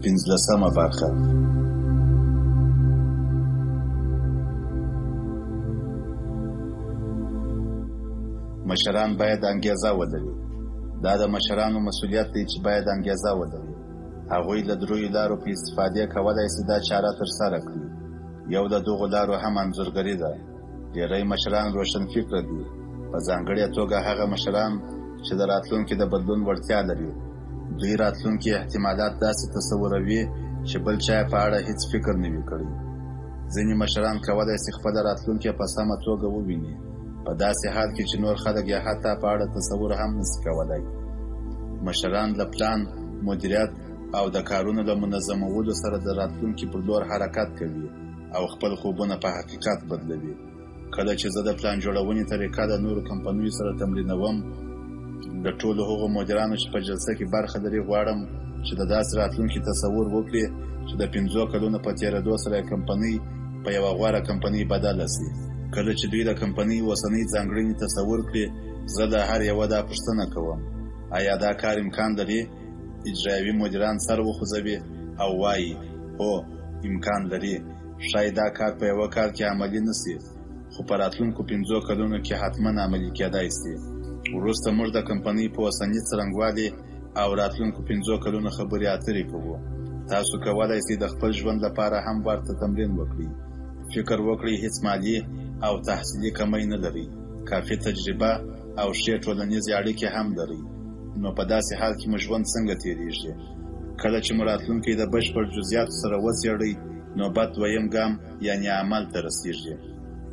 پنځلسمه برخه. مشران باید انګېزه ولري. دا د مشرانو مسؤلیت دی چې باید انګېزه ولري. هغوی له دریو لارو په استفادې کولای شي دا چاره ترسره کړي. یو له دغو لارو هم انځورګري ده. ډېری مشران روشنفکره دي، په ځانګړې توګه هغه مشران چې د راتلونکي د بدلون وړتیا لري. دوی راتلونکي احتمالات داسې تصوروي چې بل چا یې په اړه هیڅ فکر نه وي کړی. ځینې مشران کولای شي خپله راتلونکې په سمه توګه وویني، په داسې حال کې چې نور خلک یې حتی په اړه تصور هم نشي کولای. مشران له پلان، مدیریت او د کارونو له منظمولو سره د راتلونکي پر لور حرکت کوي او خپل خوبونه په حقیقت بدلوي. کله چې زه د پلان جوړونې طریقه له نورو کمپنیو سره تمرینوم، له ټولو هغو مدیرانو چې په جلسه کې برخه لري غواړم چې د داسې راتلونکي تصور وکړي چې د 5 کلونو په تېرېدو سره یې کمپنۍ په یوه غوره کمپنۍ بدله شي. کله چې دوی د کمپنۍ اوسنۍ ځانګړنې تصور کړي، زه له هر یوه دا پوښتنه کوم: ایا دا کار امکان لري؟ اجرایوي مدیران سر وخوځوي او وايي: هو، امکان لري. ښايي دا کار په یوه کال کې عملي نه شي، خو په راتلونکو 5 کلونو کې حتما عملي کېدای شي. وروسته موږ د کمپنۍ په اوسني څرنګوالي او راتلونکو 5 کلونو خبرې اترې کوو. تاسو کولای شئ د خپل ژوند لپاره هم ورته تمرین وکړئ. فکر وکړئ، هیڅ مالي او تحصیلي کمی نه لرئ، کافي تجربه او ښې ټولنیزې اړیکې هم لرئ. نو په داسې حال کې مو ژوند څنګه تېرېږي؟ کله چې مو راتلونکی د بشپړ جزئیاتو سره وڅېړئ، نوبت دویم ګام یعنې عمل ته رسېږي.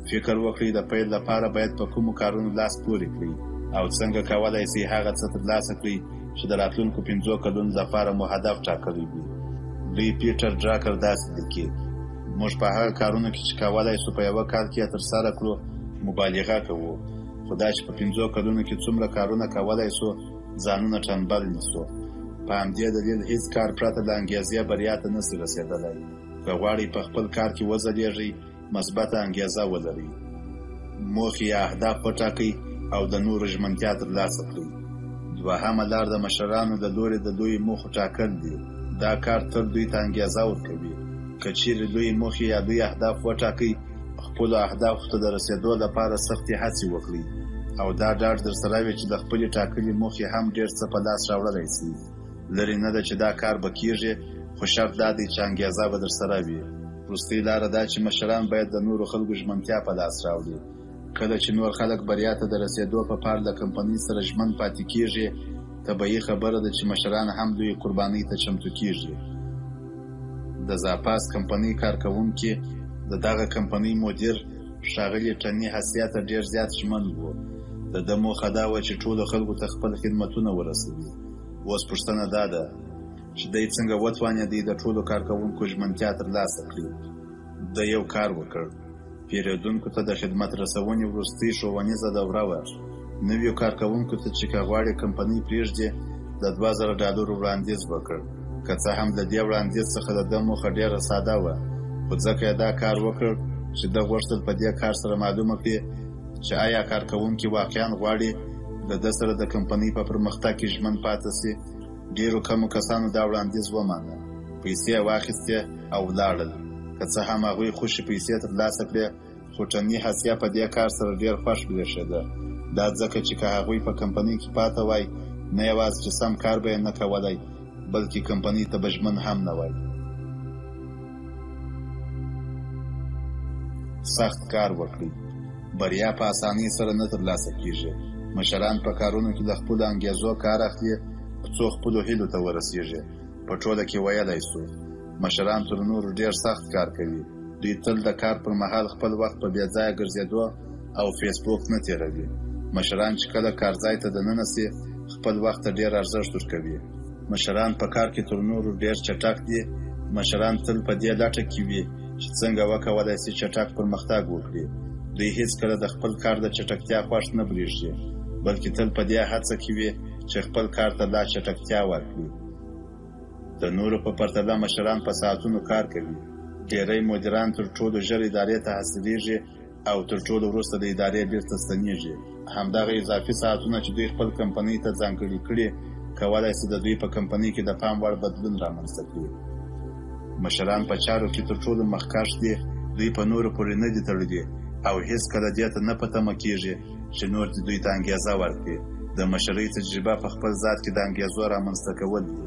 فکر وکړئ د پیل لپاره باید په کومو کارونو لاس پورې کړئ او څنګه کولای شئ هغه څه ترلاسه کړئ چې د راتلونکو 5 کلونو لپاره مو هدف ټاکلی وي. لوی پیټر ډراکر داسې لیکي: موږ په هغه کارونو کې چې کولای شو په یوه کال کې یې ترسره کړو مبالغه کوو، خو دا چې په 5 کلونو کې څومره کارونه کولای شو ځانونه ټنبل نیسو. په همدې دلیل هیڅ کار پرته له انګېزې بریا ته نشي رسېدلی. که غواړئ په خپل کار کې وځلېږئ، مثبته انګېزه ولرئ، موخې یا اهداف وټاکئ او د نورو ژمنتیا ترلاسه کړئ. دوهمه لار د مشرانو له لوري د لویو موخو ټاکل دي. دا کار تل دوی ته انګېزه ورکوي. که چیرې لویې موخې یا لوی اهداف وټاکئ، خپلو اهدافو ته د رسېدو لپاره سختې هڅې وکړئ او دا ډاډ درسره وي چې د خپلې ټاکلې موخې هم ډېر څه په لاس راوړلی شئ. لرې نه ده چې دا کار به کېږي، خو شرط دا دی چې انګېزه به درسره وي. وروستۍ لاره دا چې مشران باید د نورو خلکو ژمنتیا په لاس راوړي. کله چې نور خلک بریا ته د رسېدو په پار له کمپنۍ سره ژمن پاتې کېږي، طبیعي خبره ده چې مشران هم لویې قربانۍ ته چمتو کېږي. د زاپاس کمپنۍ کارکوونکي د دغه کمپنۍ مدیر ښاغلي ټني هسیا ته ډېر زیات ژمن وو. د ده موخه دا وه چې ټولو خلکو ته خپل خدمتونه ورسوي. اوس پوښتنه دا ده چې دی څنګه وتوانېدی د ټولو کارکوونکو ژمنتیا ترلاسه کړي؟ ده یو کار وکړ. پېرېدونکو ته د خدمت رسونې وروستۍ ښوونیزه دوره وه. نویو کارکوونکو ته چې که غواړي کمپنۍ پرېږدي، د $2000 وړاندیز وکړ. که څه هم له دې وړاندیز څخه د ده موخه ډېره ساده وه، خو ځکه یې دا کار وکړ چې ده غوښتل په دې کار سره معلومه کړي چې ایا کارکوونکي واقعا غواړي له ده سره د کمپنۍ په پرمختګ کې ژمن پاتې شي. ډېرو کمو کسانو دا وړاندیز ومانه، پیسې یې واخیستې او ولاړل. که څه هم هغوی خوشې پیسې ترلاسه کړې، خو ټني هسیا په دې کار سره ډېر خوښ برېښېده. دا ځکه چې که هغوی په کمپنۍ کې پاته وای، نه یوازې چې سم کار به یې نه کولی، بلکې کمپنۍ ته به ژمن هم نه وای. سخت کار وکړئ. بریا په اسانۍ سره نه ترلاسه کېږي. مشران په کارونو کې له خپلو انګېزو کار اخلي څو خپلو هیلو ته ورسېږي. په ټوله کې ویلای شو، مشران تر نورو ډېر سخت کار کوي. دوی تل د کار پر مهال خپل وخت په بې ځایه ګرځېدو او فیسبوک نه تېروي. مشران چې کله کارځای ته دننه شي، خپل وخت ته ډېر ارزښت ورکوي. مشران په کار کې تر نورو ډېر چټک دي. مشران تل په دې لټه کې وي چې څنګه وکولای شي چټک پرمختګ وکړي. دوی هیڅکله د خپل کار د چټکتیا خوښ نه برېښي، بلکې تل په دې هڅه کې وي چې خپل کار ته لا چټکتیا ورکړي. د نورو په پرتله مشران په ساعتونو کار کوي. ډېری مدیران تر ټولو ژر ادارې ته حاصلېږي او تر ټولو وروسته د ادارې بیرته ستنېږي. همدغه اضافي ساعتونه چې دوی خپل کمپنۍ ته ځانګړي کړي، کولای شي د دوی په کمپنۍ کې د پام وړ بدلون رامنځته کړي. مشران په چارو کې تر ټولو مخکښ دي، دوی په نورو پورې نه دي تړلي او هېڅکله دې ته نه په تمه کېږي چې نور دې دوی ته انګېزه ورکړي. د مشرۍ تجربه په خپل ذات کې د انګېزو رامنځته کول دي.